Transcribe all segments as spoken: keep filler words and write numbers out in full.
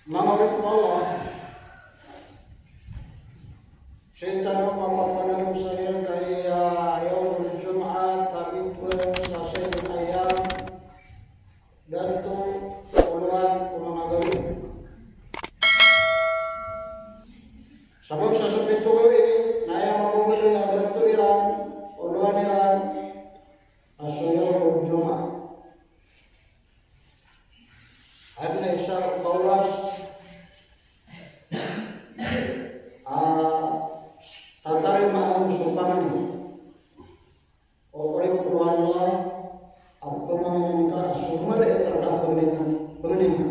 Manga oripn o Allah, sii tano mapapanagn sa giyangkaya Yawmul Jumu'ah, a bitowan sa sii a ayyam, dato ko olowan ko manga gawii. Sabap sa so pito gawii na aya mababaloy a dato iran, olowan iran, a so Yawmul Jumu'ah. Adn a isa ko oras a tatarimaan on so pangni o oripn o Allah a pmangnin ka a so mada i rka a pangnin, pangnin ka.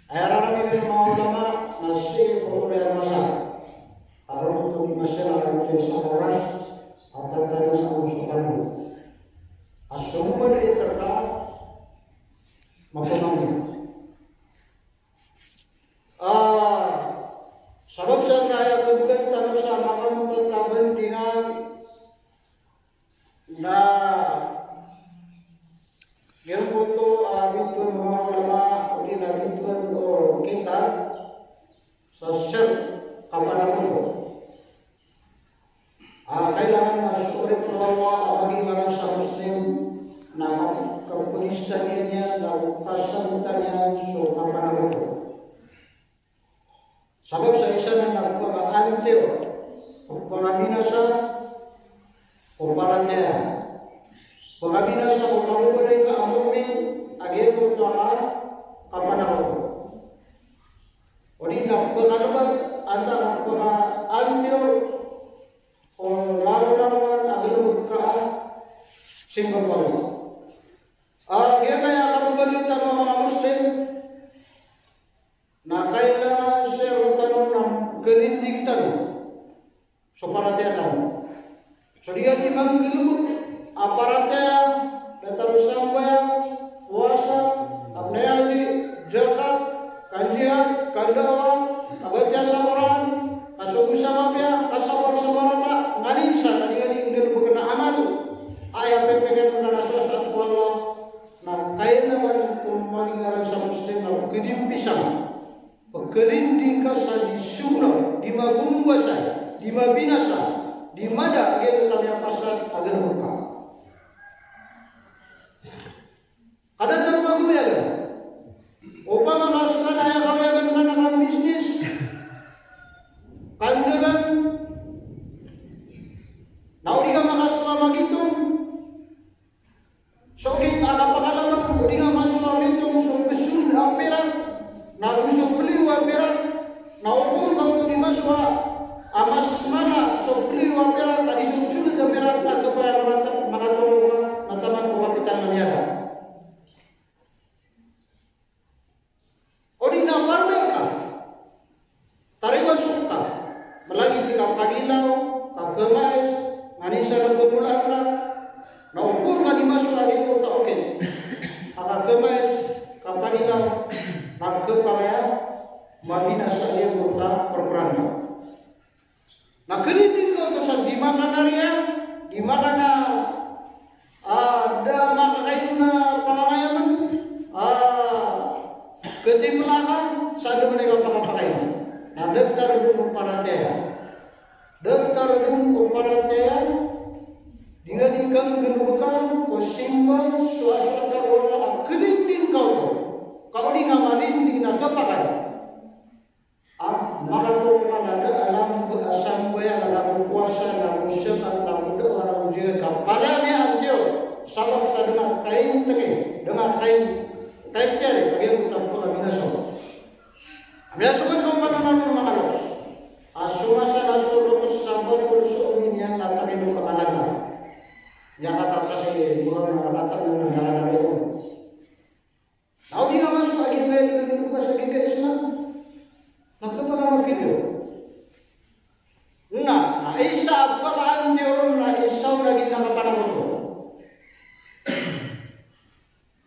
Aya rarangit o manga ulama na sii ko oriyan masa. Ka roo oto di masa na roo oto sa oras a tatarimaan on so pangni a so mada i rka a pmangnin. Ah, sabap sa na aya khabgan tano sa manga mapatag a bandingan na giyangkoto a bitowan o manga ulama, odi na bitowan o kitab, sa sii ko kapanakoto. Ah, kailangan na so oripn o Allah a maging anan sa Muslim na kapagistadiya niyan, na kasabotan iyan so kapanakoto. Sabap sa isa nan a pakaantiyo, pakabinasa ko paratiyaya, pakabinasa ko kababalay ka a mu'min a giyangkoto a kapanakoto. Odi na pakadbat antaa pakaantiyo ko lalo-lalowan a galbk ka a simba ko Allah. Ah, giyangkaya a kababaloy tano a manga Muslim, na kailangan sii rktano na pkharinding tano so paratiyaya tano. So di ka di manggalbk a paratiyaya, datar o sambayang, powasa, kapnayadi, zakat, kanjihad, kanda'wa, kabatiya sa Qur'an, kasogo sa mapiya, kasabar sa marata, nganin sa, na di ka di nggalbkn a amal. Aya pphakn ka na so asat ko Allah, na kailangan ko maging anan sa Muslim na pkhadimpisan. Pkharinding ka sa di sonaw, di magombasa, di mabinasa, di mada a giyangkoto a miyapasad a galbk ka. Ka datar o kagoyagan. Opama ka skaniyan a kagoyagan ka na kabisnis, kandagang, na o di ka makasowa magitong so okit a kapakalaman, o di nga masowa mitong so psold a pirak, na go so pliyo a pirak, na opama ka oto di masowa a mas mala so pliyo a pirak a di so psold a pirak, na khapakay a manga ta-, manga toro ka, na taman ko kapital na miyada. O di na partner ka, tariba so ka, malagid i kapagilaw, kakhamais, nganin sa na pmolaan ka, na opama ka di masowa a giyangkoto a okit a kakhamais, kapagilaw, na khapakay a mabinasa a giyangkoto a porporanda. Na kharinding ka oto sa di makanariya, di makana, ah, da makakaino na pangangayaman, ah, khatipla ka sa da man i kapakapakay. Na datar dn o paratiyaya. Datar dn o paratiyaya. Di nga di kanggalbka ko simba so asat ko Allah a kharinding ka oto. Ka o di nga marinding na khapakay. Ah, makato ka na da a lamba a sambayang, na da a powasa, na da a zakat, na da a da'wa, na da a jihad, ka palaya niyan antiyo, sabap sa da nga kaintgi, da nga kain, kaintgi, a giyangkoto a pkhabinasa. Miyasogat ka opama na roo, manga loks. A so masa na so loks sa bakol so omi niyan na tarindo ka kalata. Miyakatata si, miyakatata na kalata. Na o di nga masowa a giyangkaya di nggalbk ka sa giyangkaya Islam, na khapakay a mapinda. Na, na isa a pakaantiyo ron na isa on a gii na kapanakoto.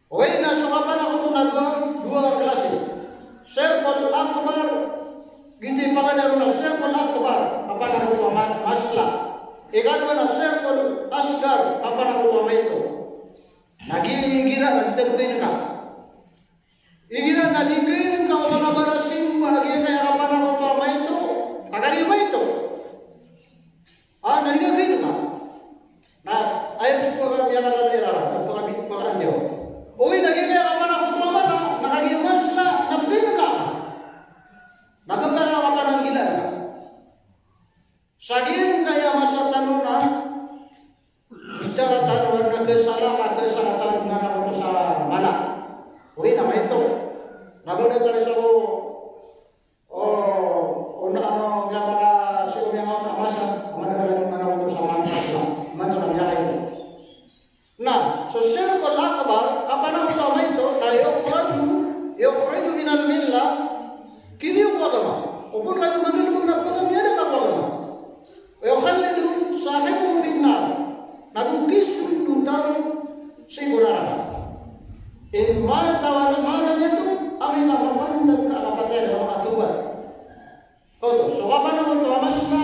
Ogaid na so kapanakoto na dowa, dowa a klasi. Shirkul akbar, giyoto i paganay ron a shirkul akbar, kapanakoto a ma-, masla. Ikadowa na shirkul asgar, kapanakoto a maito. Na gi-, igira na di tano kaingka. Igira na di kaingka o Allah Kagiya kaya kapanakoto a maito, kagiya maito. Ah, na di ka ginawa. Na aya so pagamiyakalala iran, so pagami-, pagamiyakalala. Oway, na giya kapanakoto a mala, na kagiya masla, na pagay ka. Na kagiya kapananggilaan ka. Sa giyangkaya masa tano na, Bida ka tano na kasala, kasala tano na manakoto sa mala. Oway na maito. Na ba da tano sa ko, o, o na ano, na mala, si ko na mala, masa, mala na manakoto sa mala, mala na mala ito. Na, so shirkul akbar, kapanakoto a maito, na yukhriju, yukhriju minal millah, kiniyo ko agama. O pun kami manilbog na pagamiyanan ka ko agama. Wa yukhallidu sahibahu fin nar. Na go kisold o taw sii ko naraka. In mata wa lam, wa lam yatub, amay ka mapantag ka a kapatay a da makatawbat. Kaoto, so kapanakoto a masla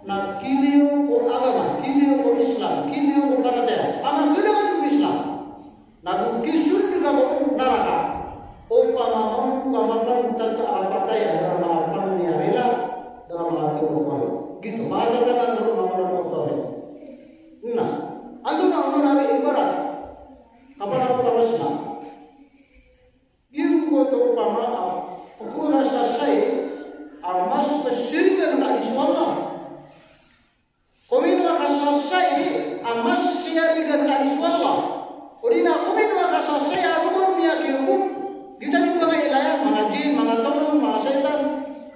na kiniyo ko agama, kiniyo ko Islam, kiniyo ko paratiyaya. Amay ka da makatawbat ko Islam. Na go kisold ka ko naraka, opama mambo ka mapantag ka a kapatay a da makapangni a rila, da makatawbat ko Allah. Giyoto, matatanan o manga ulama o tawhid. Na, antonaa onon a ibarat kapanakoto a masla? Giyangkoto opama a pkhorasasay a mas psirigan ka di so Allah. Kominowa ka sa say a mas siyarigan ka di so Allah. Odi na kominowa ka sa say a rokon miyakiyogop. Giyoto a di pangailayan, manga jin, manga tono, manga shaytan.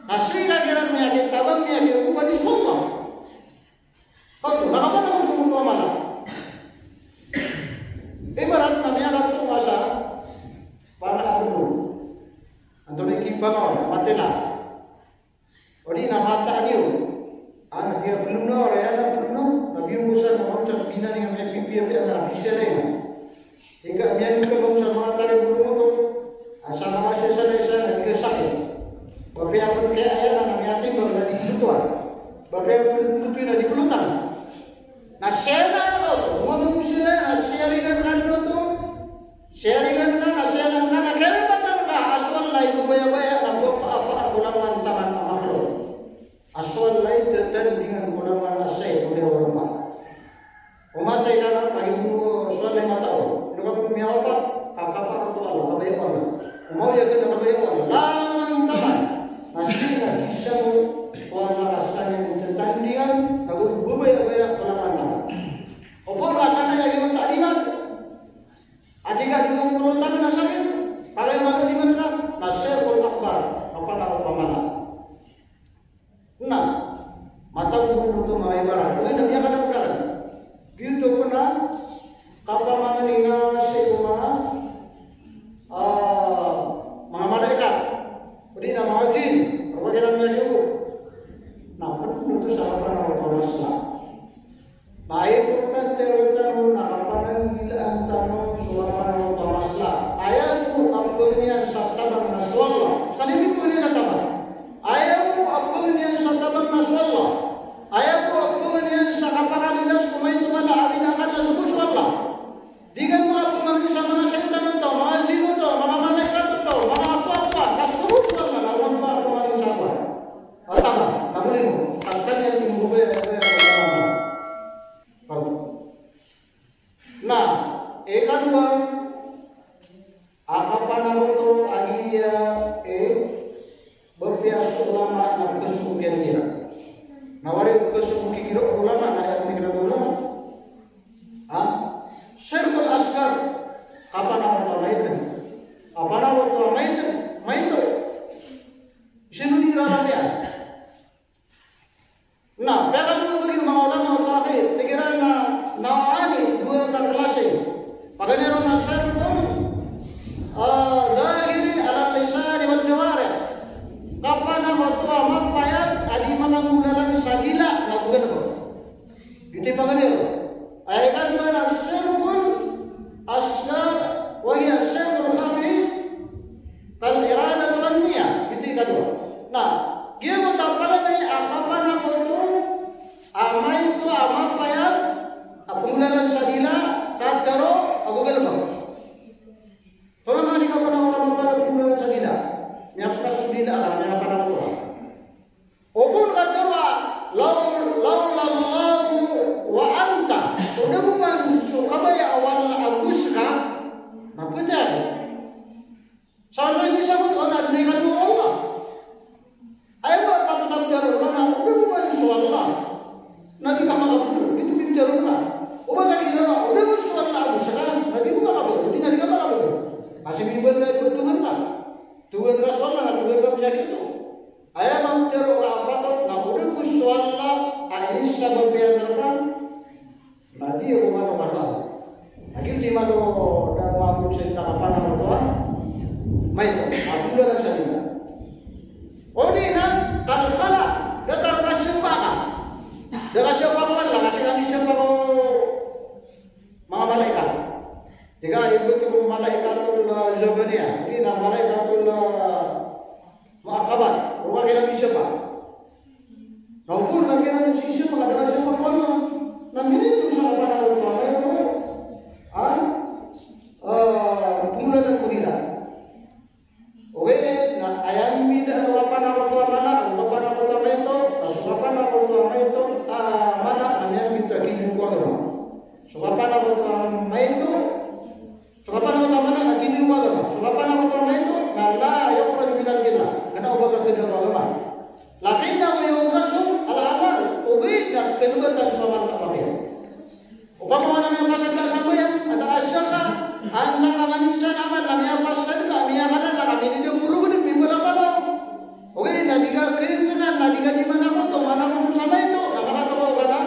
Na sii ka kiran miyakitabang, miyakiyogop a di so Allah. Kaoto, na kapanakoto a mala. Ibarat na miyakatokaw sa pana a bolo. Antonaa i kipangawal, matela. Odi na mataan iyo. Ana, tiya polo na ora, aya na polo na, na biyongkosan na mawto sa binaning a miyapipiya-piya na pipiya na iyo. Ika miyapiya ka ba sa manga tari bolo oto. Asa na masiya sa na isa na di ka sakit. Ba piya pn kaya aya na miyatimbang na di plotan. Ba piya pn plotan na di plotan. Na siya na ano oto, umamang mo sila na siya rin ang ano oto. Siyarigan ka na, siyanan ka na, kiyarapatan ka a so Allah i mbabayabaya na pphapaan ko langowan taman a makhluq. A so Allah i tatandingan ko langowan a saya ko liyawaw roo. O matay ka na, kagiya so Allah i matao. Ino ka pn miyawapat, ka kapar ko Allah, kabaya ko Allah. O maoyag ka na, kabaya ko Allah. Langowan taman. Na sii na bisa ko Allah a skaniyan i tatandingan, ago mbabayabaya ko langowan taman. Opama ka sa na kagiya tadimat. Ati ka di ko molotan na sakit, pagay manga di matra, na shirkul akbar, kapanakoto a mala. Na, matago oto manga ibarat. Oway na miyakadakdakan. Giyoto pn a kapamangni sii ko manga, ah, manga malaikat. Odi na manga jin, roo kiran miyakiyogop. Na, pd oto sa kapanakoto a masla. Ba importante rktano na kapananggilaan tano so kapanakoto a masla. Aya bo a pangnin iyan sa tabang na so Allah. Skaniyan bo pangnin iyan sa tabang. Aya bo a pangnin iyan sa tabang na so Allah. Aya bo a pangnin iyan sa kapakalidas ko maito a mala a binaakal na so bo so Allah. Di ka makapamangni sa manga shaytan oto, manga jin oto, manga malaikat oto, manga apoapoan, ka so bo so Allah na o kapamangni sa apoan. Atama, na bo limo, ka skaniyan i mbabaya, baya, baya. Na, ikadowa a kapanakoto a giya, eh, bpiya so ulama na pkhasogoki iran. Na wari pkhasogoki iran o ulama na aya pkhasogoki iran o ulama. Ha? Shirkul asghar, kapanakoto a maito. Kapanakoto a maito, maito. Sino di raramiyan? Na, piyakadodog o manga ulama o tawhid, tig iran na, na ani, dowa ka klasi. Paganay ron na shirkun, ah, zahiri ala lisan wal jawarih. Kapanakoto a mapayag a di makanggolalan sa dila, na bukan ko. Giyoto i paganay ron. Aya ikadowa na shirkul asghar, wa hiya shirkul khafi, kal iradah wan niyyah. Giyoto i ikadowa. Na, giyoto a paganay a kapanakoto a maito a mapayag a pnggolalan sa dila, katharo, ago galbk. Tonaa man i kapanakoto a mapayag a pnggolalan sa dila? Miyakaso dila ka, Sa anda i sabot o na di na ikadwa o Allah. Aya ba patot a pitharo ron na o ba bo man so Allah na di ka makabodor, di oto pitharo ron. O ba ka igira o ba bo so Allah a bo ska na di bo makabodor, di na di ka makabodor. Kasi mimbaal ka a tohan ka. Tohan ka so Allah na tohan ka bo sa giyoto. Aya ba pitharo a patot na o ba bo so Allah a inisabap iyan rka. Na di ako mano kano. Na giyoto i mano da mambo sii sa kapanakoto a maito. Ako da na sa dina. O di na, kal khala, datar ka siyapa ka. Da ka siyapa ko Allah, ka sii ka siyapa ko manga malaikat. Tig a ibt ko malaikatul, ah, zabaniya. Di na malaikatul, ah, mu'aqabat. Roo ka kiran siyapa. Na opama ka kiran sii sa manga da ka siyapa ko Allah na minito sa kapanakoto a maito a, ah, pmolalan ko hila. Ogaid na aya mbida o kapanakoto a mala, o kapanakoto a maito, na so kapanakoto a maito a mala na miyambito a kiniyo ko agama. So kapanakoto a maito, so kapanakoto a mala na kiniyo ko agama. So kapanakoto a maito na la yukhraju minal millah. Kna o ba ka kda ko agama. Lakin na miyaona so al-amal, ogaid na kna btad so amal a mapiya. Opama ka na miyapasad ka sambayang, antaa a zakat, antaa ka nganin sa amal, na miyapasad ka, miyakadala ka, minidapolo ka dn, mipalapala. Ogaid na di ka kiyangknan, na di ka di manakoto, manakoto sa maito, na makataw ka na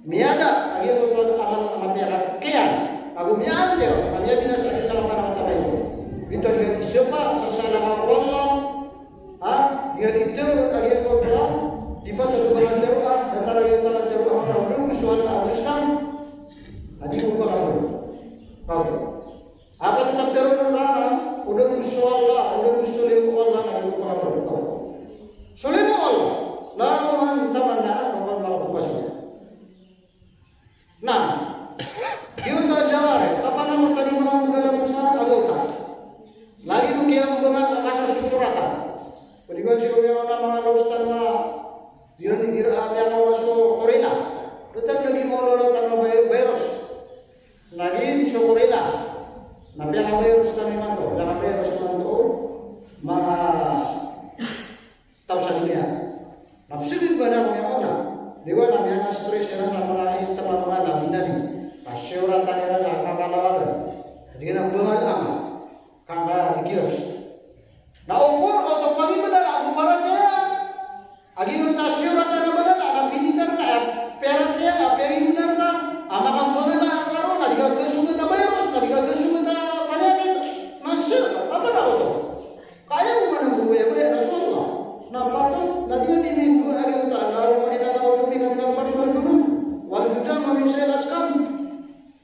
miyada a giyoto a amal a mapiya ka kiyan. Ago miyaantir, na miyabinasa a kiyan a manakoto a maito. Bito di ka di siyapa, sa salakaw ko Allah. Ha? Di ka di tharoa a giyoto a di patot a tharoa, datar a giyoto a tharoa, o da bo so Allah a bo ska na di bo makabodor. Ago a patot a tharoa na, o da bo so Allah, o da bo so limo o Allah na di bo makabodor. So limo o Allah, lahu ma tamanna, na makabodor. Na giyoto a jawarih, kapanakoto a di manga mbola sa anggawta. Lagid o kiyambangan a kasosoratan. Pd iyan sii ko miyakaoma a manga ustadh na di iran igira a miyakaoma so corona. Datar lagid o mawlawla tano a vi-, virus. Lagid so corona na piyaka-virus tano imanto, piyaka-virus imanto, manga taw sa doniya. Na pzagad ba na ko miyakaoma, di ba, na miyaka-stress iran sa manga, eh, tama manga labi na di. Na siyoratan iran sa kakalawagan. Di na bangal a kakaligiras. Na opama oto pangimbalan a paratiyaya. A giyoto a siyoratan a bangal a pinitar ka, a paratiyaya, a piyagimbalan ka a makambangal a karo, na di ka kasogat a virus, na di ka kasogat a panyakit. Na sir, apa na oto? Kaya bo man a mbabayabaya na so Allah. Na patot na di niyan mimbaal a Allahumma inna na'udhu bika minal baras wal junun wal judham wa min sayyi'il asqam.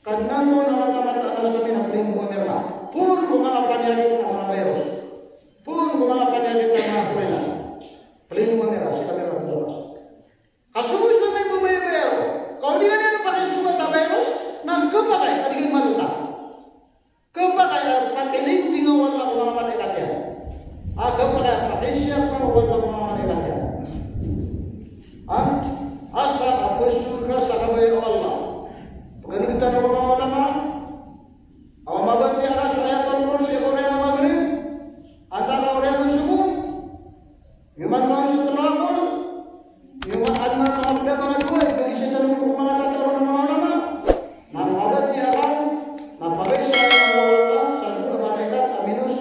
Kadnan ko, na mataan a ska ami na plinggowan ka poon ko manga panyakit a manga virus, poon ko manga panyakit a manga corona. Plinggowan ka, sii ka manga virus. Ka so mbabayabaya ko, ka o di ka niyan pakisogat a virus, na khapakay a di ka malota. Khapakay a pakilindinga o Allah ko manga malaikat iyan. A khapakay a pakisiyapa o Allah ko manga malaikat iyan. Ha? Asar a pzorga sa kabaya o Allah. Pkhan'g tano ko manga ulama a mabatiya ka so Ayatul Kursi ko oriyan o Maghrib, antaa ka oriyan o Subuh, Miyaoma ka on sa tlo a kol, miyaoma ka on sa manga pd a manga dowa, ipagisa tano ko manga tataro a manga ulama. Na mabatiya ka on, na pagaisa iyan o Allah sa dowa a malaikat a minos.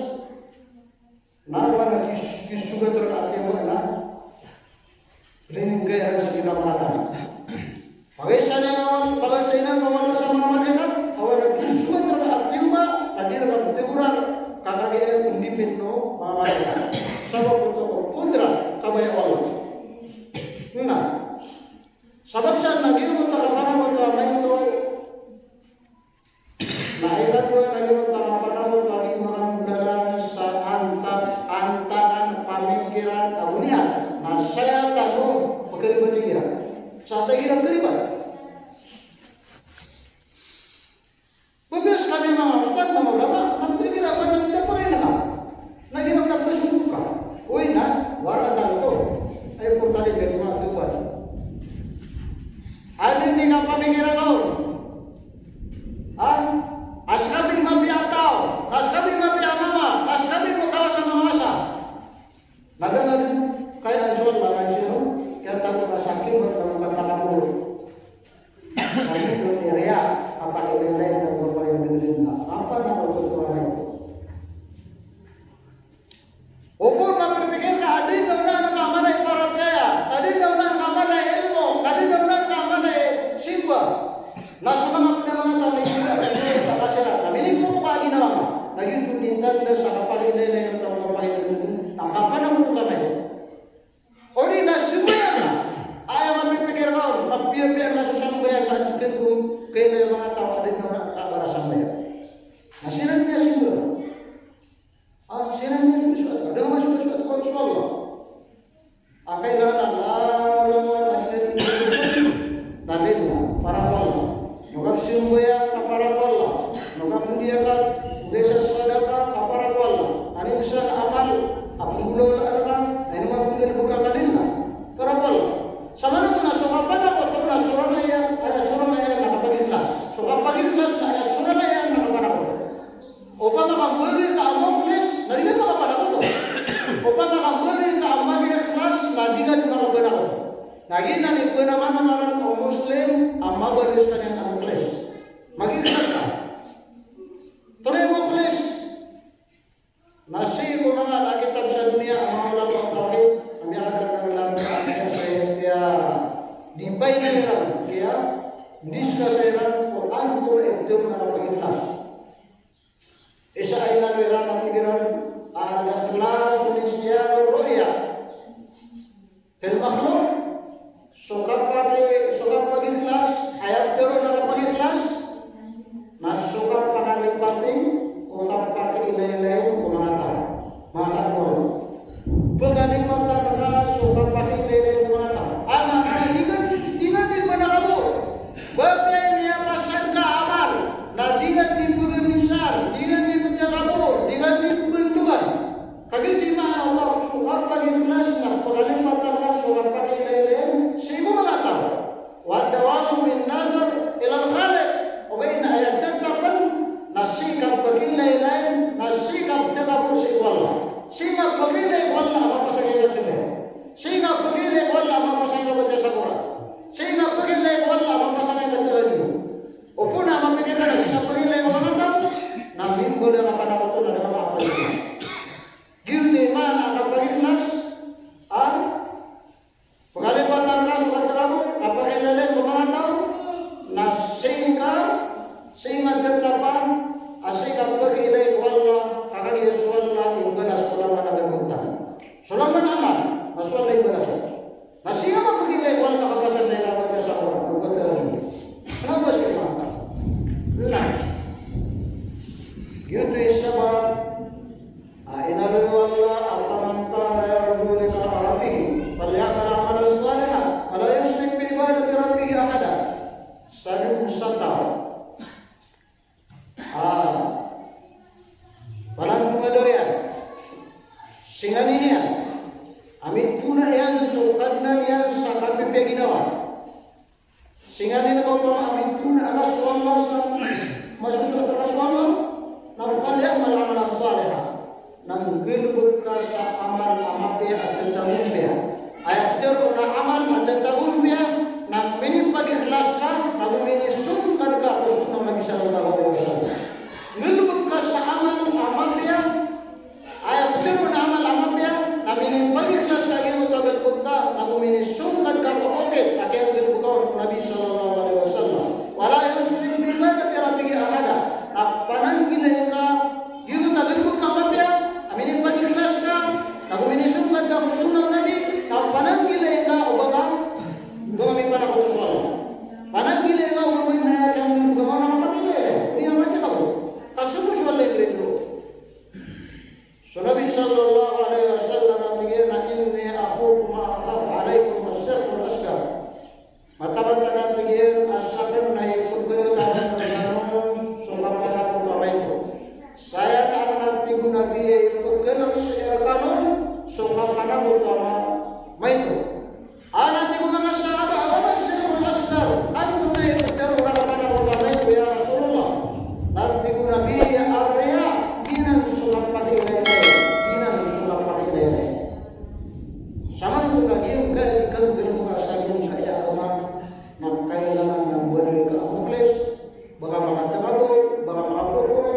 Na aya kis-, kisogat rka a tiyoba na plinggowan ka sa di ka makataan. Pagaisa niyan o Allah, pagaisa iyan o Allah sa manga malaikat, a aya kisogat rka a tiyoba na di rka ptegoran, ka kagiya on dipin o manga malaikat. Sabap oto ko kodrat, kabaya o Allah. Na sabap sa na giyoto a kapanakoto a maito. Na ikadowa na giyoto a kapanakoto a di makambodalan sa antak, antakan pamikiran a boniyat. Na saya tano pagaribat igira. Sa ta igira pagaribat. Pagari sa kami manga ustadh, manga ulama, na pagaribat na di ta pakailay. Na igira na pagasumbok ka. Oy na, wara tano to. Ay, portali, may mga tupad. Adn di kapamikiran on. Ha? A ska bo i mapiya a taw, a ska bo i mapiya a mama, a ska bo Na so manga pd a manga taw na igira a minigosa ka siran, na minipoko ka a ginawa, na giyoto i tanda sa kapakailaylay o taw, kapakailaylay, na kapanakoto ka maito. Odi na sambayang ka, aya mapipikir ka on, mapiyapiya ka so sambayang ka, a di tanda ko kailay o manga taw a di na kabarasambayang. Na siran miyasambayang. Ah, siran miyasambayang, da a masambayang so Allah. A kailangan a langolangon a di na di na para ko Allah. Noka sambayang ka para ko Allah. Noka pndiyakat, noka isa sadaka ka para ko Allah. Anin sa amal a pnggolawlaan ka, na ino mapnggalbk ka lillah, para ko Allah. Samanoto na so kapanakoto na sorang aya, aya sorang aya na kapagikhlas. So kapagikhlas na aya sorang aya na kapanakoto. Opama ka mbaloy ka a mukhlis, na di ka makapanakoto. Opama ka mbaloy ka a magikhlas, na di ka di makapanakoto. Na giyanan i pnamanaman o Muslim a mabaloy skaniyan a mukhlis. Magikhlas ka. Tonaa i mukhlis? Na sii ko manga kitab sa doniya a manga ulama o tawhid a miyakakadang a kiya, kiya, di pa iran, kiya, discuss iran ko antonaa i tharoon a kapagikhlas. Isa a inaloy iran a tig iran a al-ikhlasu nisyanur ru'ya fil makhluq. So kapaki, so kapagikhlas, aya ptharoon a kapagikhlas na so kapakalipat ko kapakailaylay ko manga taw. Manga taw. Pkalipatan ka so kapakailaylay ko manga taw. Aya maana niyan, di ka di pnakabor. Ba pn aya pasang ka amal, na di ka di pgnisar, di ka di ptakabor, di ka di pbantogan. Kagiya di maana o Allah, so kapakaikhlas na pkalipatan ka so kapakailaylay sii ko manga taw. Wa dawamu bin nazar ilal khaliq. Ogaid na aya tatapn na sii ka pkailaylay, na sii ka ptakabor sii ko Allah. Sii ka pkailaylay ko Allah a mapasang ka sii. Sii ka pkailaylay ko Allah a mapasang ka batiya sa Qur'an. Sii ka pkailaylay ko Allah a mapasang ka tarajum. Opama na mapikir ka na sii ka pkailaylay ko manga taw, na mimbaloy a kapanakoto na da a makapanakoto. Giyoto i maana a kapagikhlas a pkalipatan ka so katakabor, kapakailaylay ko manga taw, na sii ka, sii ka tatapn a sii ka pkailaylay ko Allah, ka kagiya so Allah i mbalas ko langowan a galbk tano. So langowan a amal, na so Allah i mbalas. Na sii ka mapkailaylay ko Allah a kapasang ka batiya sa Qur'an, o katarajum. Kna o ba sii ka manga taw. Na giyoto i sabap a inaloy o Allah a faman kana yarju liqa'a rabbih falya'mal 'amalan salihan wa la yushrik bi 'ibadati rabbih ahada. Sa dn sa taw a palandomadar iyan, singanin iyan a mitona iyan so Kadnan iyan sa kapipiya ginawa. Singanin ka opama a mitona ka so Allah sa masosoat ka so Allah, na falya'mal 'amalan salihan. Na nggalbk ka sa amal a mapiya a tatago on piya. Aya ptharoon a amal a tatago on piya, na minipagikhlas ka, na go minisongkad ka ko sunnah o Nabi sallallahu alaihi wasallam. Nggalbk ka sa amal a mapiya, aya ptharoon a amal a mapiya, na minipagikhlas ka giyoto a galbk ka, na go minisongkad ka ko okit a kiyanggalbka on o Nabi sallallahu alaihi wasallam. Wa la yushrik bi 'ibadati rabbih ahada. Na pananggilai ka giyoto a galbk ka a mapiya a minipagikhlas ka, na go minisongkad ka ko sunnah o Nabi, na pananggilai ka o ba ka, o ba ka mipanakoto so Allah. Pananggilai ka o ba ka mipanakoto so Allah. Aya maana niyan, ka so Allah i mrito. So Nabi sallallahu alaihi wasallam a tig iyan a, "Inni akhafu ma akhafu alaikum ash-shirkul asghar." Mataan a tig iyan a sakn na ipkhalk akn rkano so kapanakoto a maito. Saya na, a tig o Nabi, a ipkhalk sii rkano so kapanakoto a maito. Ana, tig o manga sahaba, a, wa ma shirkul asghar? Antonaa i ptharoon a kapanakoto a maito, ya Rasulullah? Na tig o Nabi a, ar-riya, giyanan so kapakailaylay, giyanan so kapakailaylay. Samanoto na giyangkai a kanggalbk ka sa giyangkai a agama, na kailangan na mbaloy ka a mukhlis, ba ka makatakabor, ba ka makapropuro,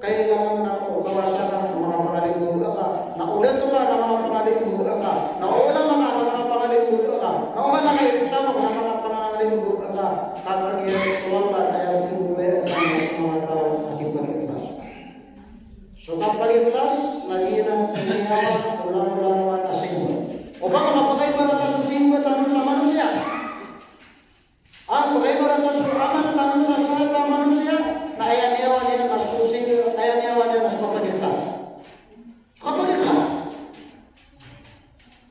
kailangan na o kawasa ka na manga pangalimbago ka, na o dato ka na manga pangalimbago ka, na o ulama ka na manga pangalimbago ka, na o manga kaitaman ka na manga pangalimbago ka, ka kagiya so Allah Aya niyan a olangolangon a simba. O ba makapakaibarat a so simba tano sa manosiya. An pakaibarat a so amal tano sa sahata a manosiya, na aya niyawa niyan a so simba, aya niyawa niyan a so kapagitla. Kapagitla.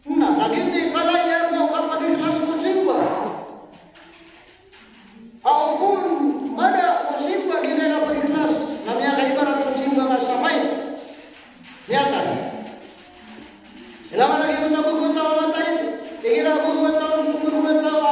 Na, na giyoto i kala iyan o kapagitla ko simba. Aw kon mada ko simba giyanan a kapagitla, na miyakaibarat so simba nga sa mayit. Miyatay. Ilay man a giyoto a gogotaw a matay, igira gogotaw, so gogotaw,